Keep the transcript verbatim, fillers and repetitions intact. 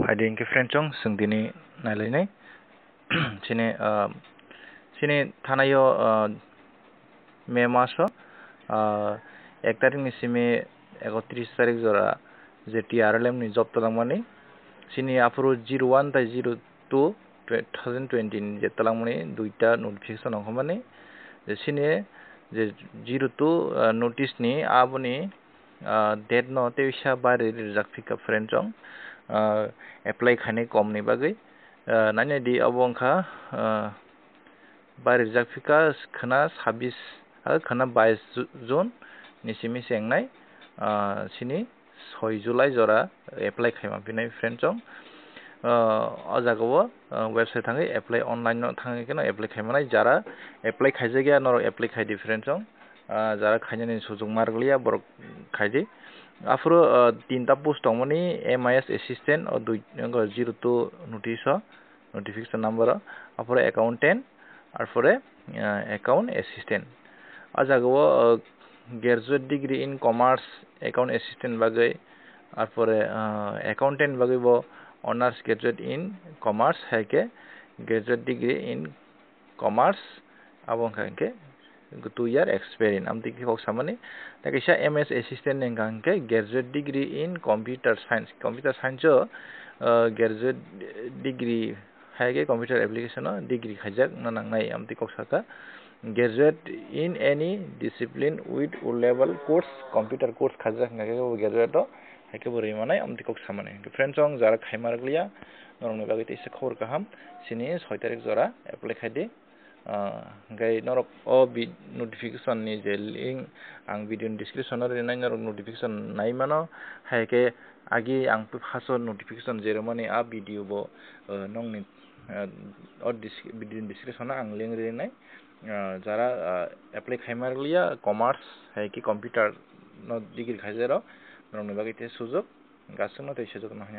Adi hwnkhe friend chong, chwng tini nailainai. Chini, ah, chini thanaio, ah, May maso, ah, ek tarikni simi ekotris tarik jora je T R L M ni job talangmani. Chini aphuru zero one tai zero two two thousand twenty ni je talangmani duita notification ongkhormani. Je chini je zero two, ah, notice ni aboni ah, date no teisa bari rijak phika friend chong, ah, apply khainai kom ni bagwi. Ah, nainai di obo wngkha, ah, bari rijak phika khwna sabis, ah, khwna bais Ju-, June ni simi se wngnai, ah, chini soi July jora apply khaima phinai friend chong. Ah, o jaga o, ah, website thangwi apply online no thangwi kheno apply khaimanai, jara apply khaijakya norok apply khaidi friend chong. Ah, jara khainani sujok ma rwkliya borok khaidi. Aphuru, ah, tinta post tongmani M I S assistant o dui, zero two notice o, notification number o. Aphuru accountant, aphuru, ah, account assistant. O jaga o, ah, graduate degree in commerce, account assistant bagwi, aphuru, ah, accountant bagwi bo honors graduate in commerce, hai khe graduate degree in commerce, abo wngkha hwnkhe two year experience, amtwi khe kok samani. Tei kaisa M S assistant ni wngkha hwnkhe graduate degree in computer science, computer science o, uh, graduate degree hai khe computer application o degree khaijak na nangnai, amtwi kok saka. Graduate in any discipline with O level course, computer course khaijak hwnkha khe bo graduate o hai khe bo rwi manai, amtwi kok samani. Friends, ang jara khaima rwkliya, norokni bagwi teisa khobor kaham, chini soi tarik jora apply khaidi. Ah, hwnkhe norok o bi-, notification ni je link ang video ni description o rinai, norok notification nai mano. Hai khe agi ang twi first o notification je rwmani a video bo, ah, nongni, ah, o dis-, video ni description o ang link rinai. Ah, jara, ah, apply khaima rwliya commerce hai khe computer no degree khaijak rok, norokni bagwi tei sujok, gasukno tei sujok no hwnwi.